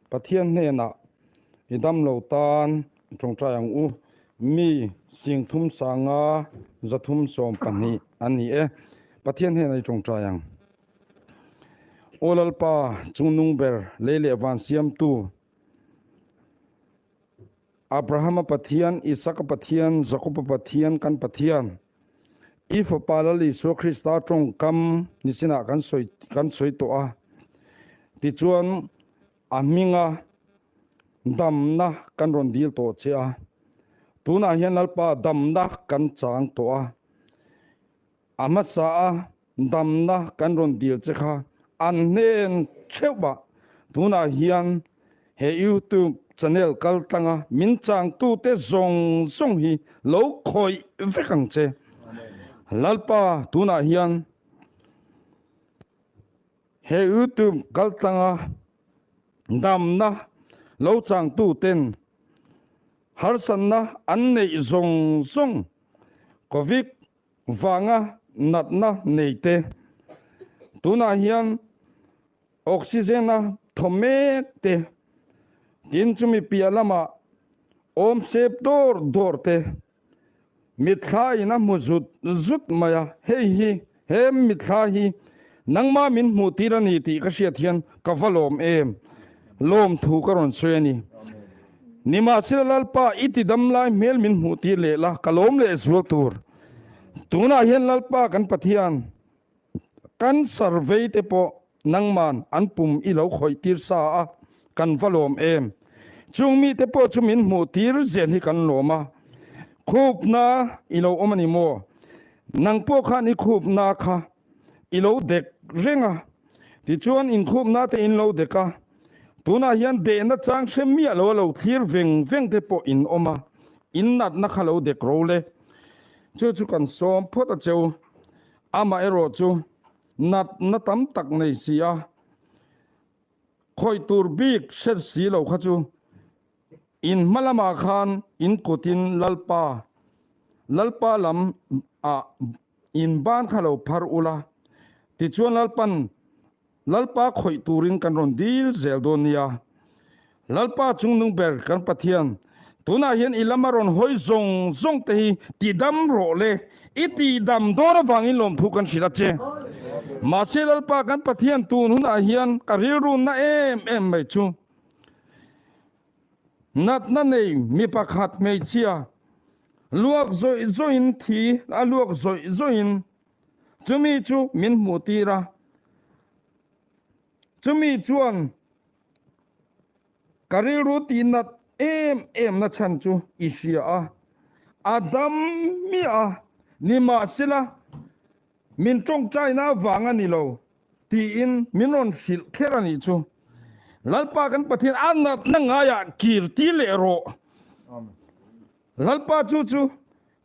Pathian hnenah i damlo tan i tawngtai ang u. Mi singthum sanga 312 an ni e. Pathian hnenah i tawngtai ang. Aw Lalpa, chungnung ber lei leh van siamtu, Abrahama Pathian, Isaka Pathian, Jakoba Pathian, kan Pathian, i Fapa Lal Isua Krista tawngkam nichinah kan sawi kan sawi tawh a. Tichuan, a hminga damna kan rawn dil tawh che a. Tunah hian Lalpa damna kan chang tawh a. A hmasa a damna kan rawn dil che kha an hnen theuh a, tunah hian he YouTube channel kal tlanga min changtute zawng zawng hi lo khawih vek ang che. Lalpa tunah hian he YouTube kal tlanga damna lo changtuten harsatna an neih zawng zawng Covid vanga natna nei te. Tunah hian oxygen a thaw mek te, tin chumi piah lamah awm sep dawr dawr te mitthla in a hmu zut zut mai a, hei hi he mitthla hi nangmah min hmuh tir a ni tih ka hriat hian ka va lawm em, lawmthu ka rawn sawi a ni. Nimahsela Lalpa i ti dam lai hmel min hmuh tir leh la, ka lawm leh zual tur. Tunah hian Lalpa kan Pathian, kan survey te pawh nangman an pum i lo khawih tir sa a, kan va lawm em. Chung mite pawh chu min hmuh tir zel hi kan lawm a, khupna i lo awm a ni maw? Nang pawh khan i khupna kha i lo dek reng a, tichuan inkhupna te in lo dek a, tunah hian dehna chang hre miah lo a lo thlir veng veng te pawh in awm a, in natna kha lo dek ro le. Chu chu kan sawm phawt a cheu, amah erawh chu natna tam tak nei si a, khawih tur bik hre si lo kha chu In hma lamah khan in kutin Lalpa, Lalpa lam ah in ban kha lo phar ula, tichuan Lalpan Lalpa khawih turin kan rawn dil zel dawn nia. Lalpa chungnung ber kan Pathian, tunah hian i lama rawn hawi zawng zawng te hi tidam rawh le, i tihdam dawn avangin lawmthu kan hrilh a che. Mahse Lalpa kan Pathian tun hunah hian ka rilrunna em em mai chu, Natna nei mi pakhat hmeichhia luak zawih zawihin thi a luak zawih zawihin chumi chu min hmuh tir a, chumi chuan ka rilru tih nat em em na chhan chu i hria a, a dam miah a, nimahsela min tawngtaina avang a ni lo. Tiin min rawn hrilh kher a nih chu. Lalpa kan Pathian a natna ngaiah kir ti leh rawh. Lalpa chu chu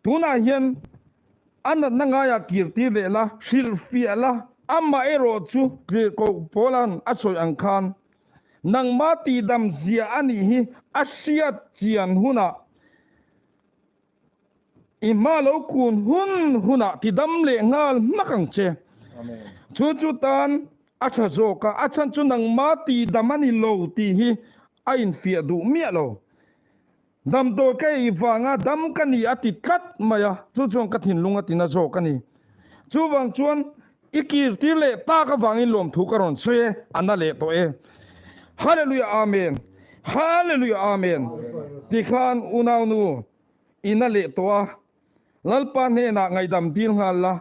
tunah hian a natna ngaiah kir ti leh la, hrilhfiah la, amah erawh chu Tirhkoh Paula'n a sawi ang khan nangmah tihdam zia a nih hi a hriat chian hunah I hma lo kun hun hunah ti dam leh nghal hmak ang che. Chu chu tan a tha zawk a, a chhan chu nangma ti dam a ni lo tih hi a infiah duh miah lo. Damdawi ka ei vanga dam ka ni a ti tlat mai a, chu chuan ka thinlung a tina zawk a ni. Chuvang chuan i kirtir leh tak avangin lawmthu ka rawn sawi e, a na leh tawh e. Hallelujah Amen Hallelujah Amen Tikhan unaunu i na leh tawh a, Lalpa hnenah ngaihdam dil nghal la,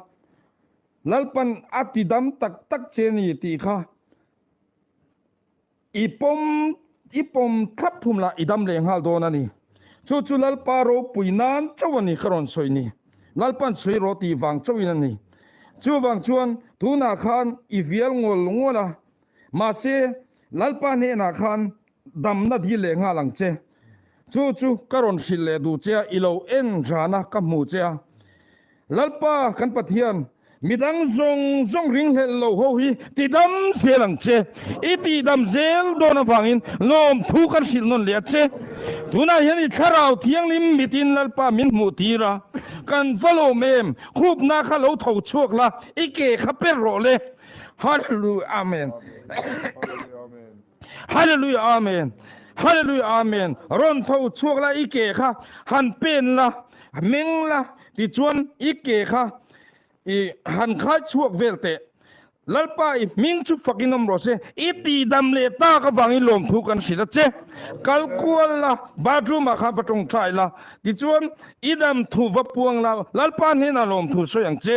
Lalpan a ti dam tak tak che ni tih kha I pawm i pawm thlap thum lah i dam leh nghal dawn a ni. Chu chu Lalpa ropui nan chauh a ni ka rawn sawi ni. Lalpan sawi rawh tih vang chauhin a ni. Chuvang chuan tunah khan i vial ngawl ngawl a, mahse Lalpa hnenah khan damna dil leh nghal ang che. Chu chu ka rawn hrilh leh duh che a, i lo en ran a ka hmu che a. Lalpa kan Pathian, midang zawng zawng ringhlelh lo ho hi tidam zel ang che. I tihdam zel dawn avangin lawmthu kan hrilh nawn leh a che. Tunah hian i Thlarau Thianghlim mitin Lalpa min hmuh tir a, kan va lawm em? Khupna kha lo tho chhuak la, i ke kha per rawh le. Hallelujah Amen. Hallelujah Amen Hallelujah Amen Rawn tho chhuak la i ke kha han pen la meng la tichuan i ke kha i han khai chhuak vel teh. Lalpa i hming chu fakin awm rawh se, i tihdam leh tak avangin lawmthu kan hrilh a che. Kal kual la, bathroom ah khan va tawngtai la, tichuan i dam thu va puang la, Lalpa hnenah lawmthu sawi ang che.